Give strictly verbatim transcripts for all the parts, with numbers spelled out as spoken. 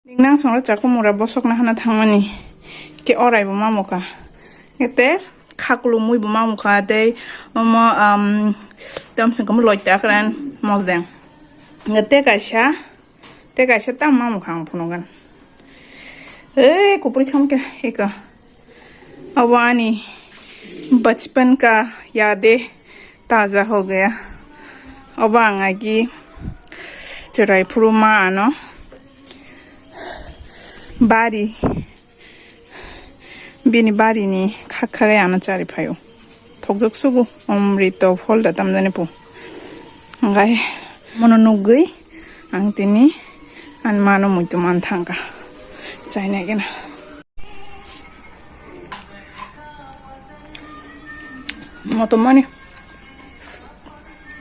Ning nang songra chaku mura bosok na hana thangmani. Ke orai bo mamuka. Ngete khakulu mui bo mamuka tei omo, um, tam sing kamu loita kran mosdeng. Ngete kaisa, te kaisa tam mamuka ang phunugan. Eh, kupri tham ke eka. Obo ani bachpan ka yade taja ho gaya. Obo ang agi cherai phuru ma ano bari, bini bari ni khakkhare ano chari phaio. Thokjak sugu omrito phol da tamjani pu. Angkai mono nugui ang tini an mano muitu man thangka. Chaina gena. Motom mani.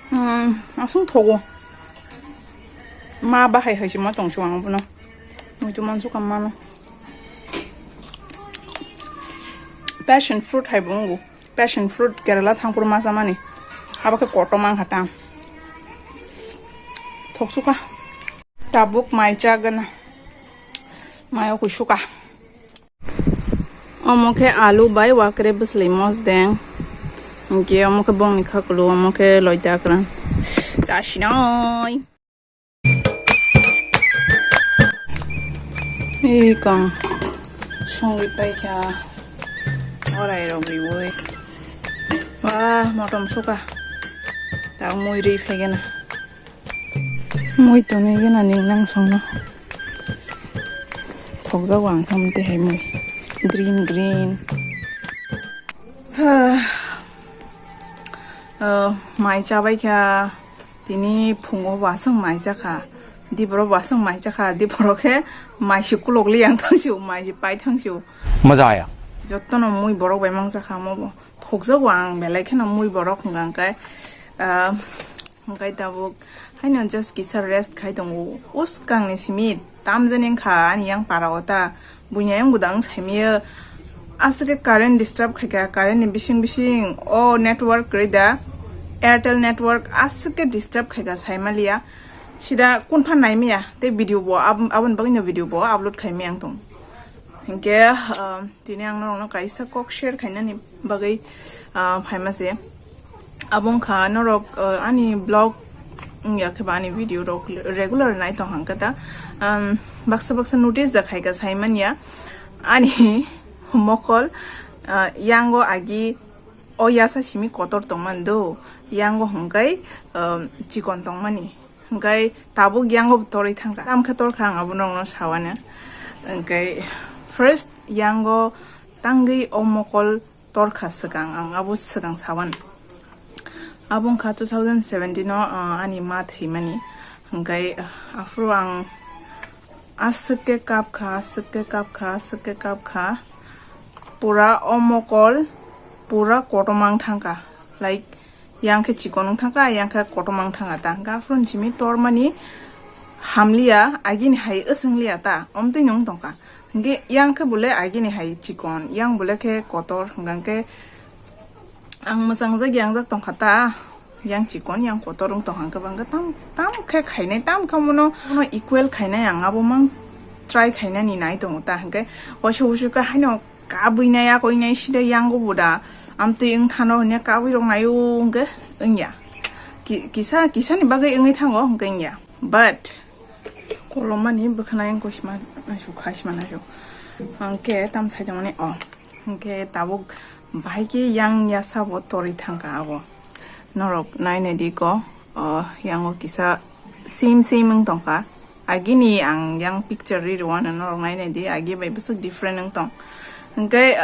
Hmm, asung thogo. Ma bahai hai si ma tong suang bono. Muitu man sukam mano. Passion fruit hai bungu. Passion fruit Kerala thangpur masa mani. Abo khe kotom ang hatang. Thok suka. Tabuk mai chagana. Mayo kusuka. Omo khe alu bai wakre bwsli mosdeng. Hinkhe omo khe bongni khakulu, omo khe loita kwrwng. Chasinai. Ih, kong. Songwi paikha. Orai rok riwi. Wah, motom suka. Tak mui ri phaigena. Mui tonwi gana ning nang songno. Thokjago ang kha mte hai mui. Green, green. Ah, mai chabai kha. Tini phungo wasung mai chakha. Diboro wasung mai chakha. Diboro khe mai si kulok li yang thang si, mai si pai thang si. Maza aya. Jotto no mui borok bai mang chakha mo bo. Thokjago ang belai kheno mui borok hwnka hwnkhe, ah, hwnkhe tabuk haino just kisa rest khai tongo. Uskang ni simi tamjani wngkha ani yang para o ta. Buini ayang budang saimiyo aswk khe current disturb khaikha, current ni bising bising o network kwrwi da, Airtel network aswk khe disturb khaikha saimaliya. Sida kunpha naimiya tei video bo ab-, aboni bagwino video bo upload khaimaya ang tong. Hinkhe, ah, tini ang norokno kaisa kok share khainani bagwi, ah, phaima se. Abo wngkha norok, ah, ani vlog wngya khe ba ani video rok regular nai tong hang khe ta, um, baksa baksa notice da khaika saimanya ani mokol, ah, yango agi o yasa simi kotor tongmani do, yango hwnkhe, um, chikon tongmani. Hwnkhe tabuk yango bo torwi thangkha. Tamo khe torkha ang abo norokno sawana. Hwnkhe first yango tangwi o mokol torkha swkang, ang abo swkang sawan. Abo wngkha two thousand seventeen o, ah, ani ma thwimani. Hwnkhe, ah, aphuru ang aswk khe kapkha, aswk khe kapkha, aswk khe kapkha. Pura o mokol pura kotomang thangkha. Like, yang khe chikon wng thangkha, yang khe kotomang thangkha ta. Hwnkhe aphuru simi tormani hamliya, agini hai wswngliya ta, omtwi nung tongkha. Hwnkhe yang khe bole agini hai chikon, yang bole khe kotor, hwnkhe ang mwchang jak yang jak tongkha ta, yang chikon, yang kotor wng tongkha, hwnkhe bangkhe tam, tam khe khainai, tam khe mono, mono equal khainai ang abo mang try khainani nai tongo ta, hwnkhe waisa wusu khe haino kabui nai, akoi nai, sida yango buda, amtwi wng thano hwnya kabui rok naio hwnkhe wngya. Ki-, kisa, kisani bagwi wngwi thango hwnkhe wngya. But, kolomani bwkhwnai wngkoi sima naisuk, khai sima naisuk. Hwnkhe tam sai tongmani, o. Hwnkhe tabuk bahai khe yang yasa bo torwi thangkha abo. Norok nainai di ko, o, yango kisa same same wng tongkha. Agini ang yang picture ri rwano norok nainai di, agi bai bwswk different wng tong. Hwnkhe,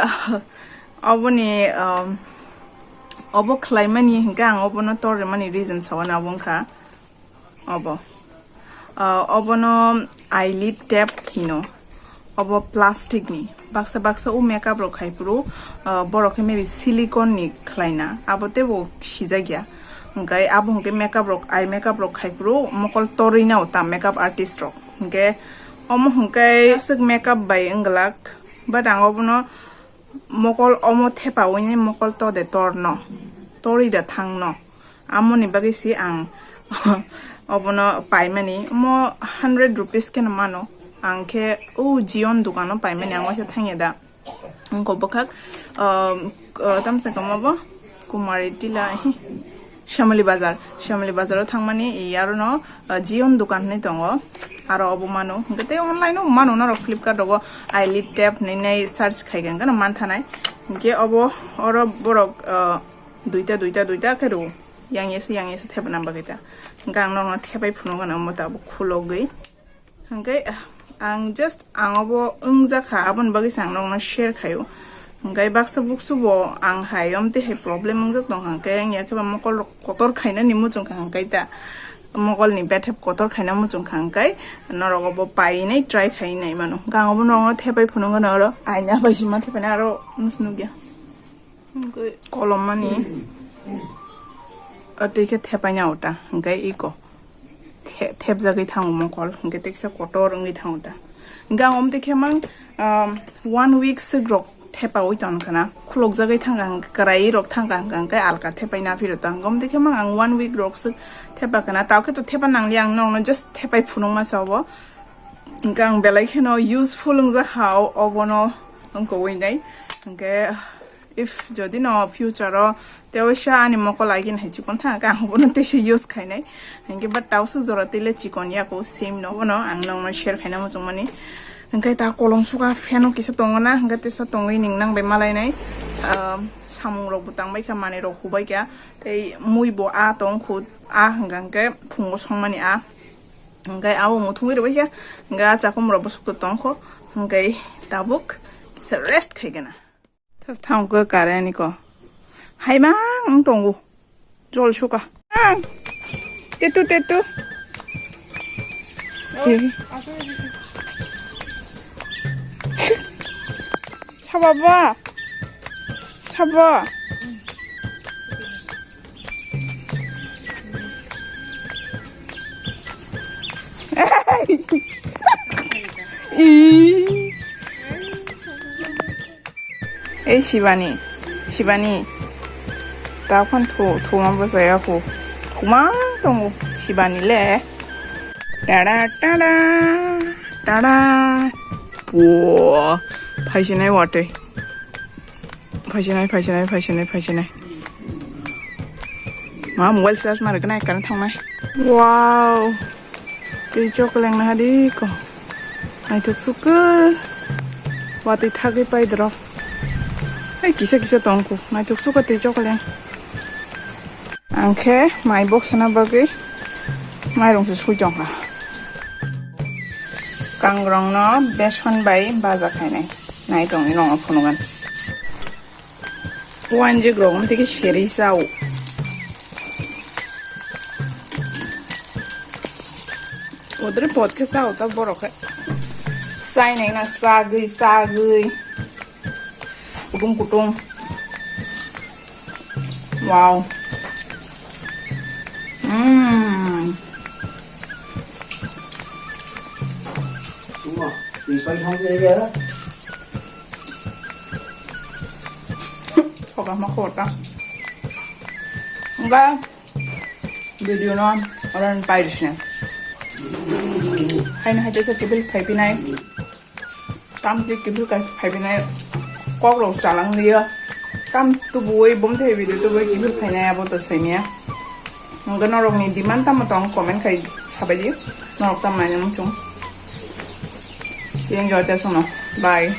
oboni, um, obo khlaimani hwnkhe ang obono tor rwmani reason sawano abo wngkha. Obo. Ah, obono eyelid tape hino. Obo plastic ni. Baksa baksa o makeup rok khai phuru, ah, borok khe maybe silicone ni khlaina. Abo teibo sijakya. Hwnkhe abo hwnkhe makeup rok, eye makeup rok khai phuru mokol torwi na o ta makeup artist rok. Hwnkhe omo hwnkhe aswk makeup bai wngglak. But ang obono mokol omo thepawi nai mokol to de torno. Torwi da thangno. Amoni bagwi se ang obono paimani. Omo hundred rupees kheno mano. Ang khe o Jio ni dukano paimani ang waisa thangya da. Wngkha bwkhak, um, uh, tamsa kama bo Kumari Tila, hi, Shamali Bazar, Shamali Bazar o thangmani, i, aro no, uh, Jio ni dukan hinwi tongo, aro obo mano. Hwnkhe tei online o mano norok Flipkart rogo eyelid tape hinwi nai search khai khe hwnkhe no manthanai. Hwnkhe obo oro borok, uh, duita, duita, duita khe rwo. Yang yesa, yang yesa thepana bagwi ta. Hwnkhe ang norokno thepai phunukgano omo tabuk khulogwi. Hwnkhe ang just ang obo wngjakha, aboni bagwi se ang nokno share khaio. Hwnkhe baksa buksu bo ang hai omtwi hai problem wngjak tongkha, hwnkhe wngya khe ba mokol rok kotor khainani muchungkha, hwnkhe ta mokol ni bethep kotor khaina muchungkha, hwnkhe norok obo painai try khainai mano. Hwnkhe ang obo nokno thepai phunukgano oro aina bai sima thepaina aro nukya. Kolomani. Tei khe thepaina ota, hwnkhe iko the-, thepjagwi thango mokol, hwnkhe teksa kotor wngwi thango ta. Hwnkhe ang omtwi khe mang, um, one week swk rok thepaui tongkha na, khulokjagwi thangkha hwnkhe, kwrwi rok thangkha hwnkhe, hwnkhe alka thepai na phiro ta. Hwnkhe omtwi khe mang ang one week rok swk thepa khana, tao khe to thepa nangli ang nokno just thepai phunukma sa obo. Hwnkhe ang belai kheno useful wngjak ha o-, obono wngkowui nai. Hwnkhe if jodi no future o tewaisa ani mokol agin hai chikon thang khe ang bono teisa use khainai. Hwnkhe but tausu jora tile chikon yaku same no bono ang nokno share khaina muchungmani. Hwnkhe ta kolom suka fan o kisa tongo na, hwnkhe tesa tongwi ning nang bai malainai. Sa-, samung rok bo tangbai kha, manwi rok hubai kha, tei mui bo a tong khu a hwnkha hwnkhe phungo songmani a. Hwnkhe abo muthungwi rwbaikha, hwnkhe a chakhumrok bwswkto tongkho, hwnkhe tabuk kisa rest khaigana. Thas thangkhe current ko. Haimang wng tongo. Jol suka. Ang. Tetu, tetu. Eh. Chaba ba. Chaba. Ih. Ei Shibani, Shibani. Taphon thu, thuma bwsaya khu. Thuma tongo Shibani le. Tada, tada, tada. Wo, phaisinai watwi. Phaisinai, phaisinai, phaisinai, phaisinai. Ma mobile charge ma rwkhe nai kana thangnai. Wow. Tei chokoleng na hadi ko. Naithok sukha. Watwi thagwi pai doro. Hai kisa kisa tongkho. Naithok sukha tei chokoleng. Ang khe mai boksana bagwi mairung se sui tongkha. Kangrongno beson bai baja khainai. Nai tongni nongno phunugan. Wanjik rok tiki seri sao. Odre pot khe sao ta borok khe. Sainai na sagwi sagwi. Kutung kutung. Wow. Mm. Soka ma khota. Enggak. Video no oran pairishne. Haino haite sa kibil phaipinai. Tam je kibil kai phaipinai. Kok rok chalang liya. Tam tubuwi bom thai video tubuwi kibil phainai abo to saimya. Nungga norok ni demand tamo tong comment khai sabai di. Norok tam manya muchung. Enjoy ta sono. Bye.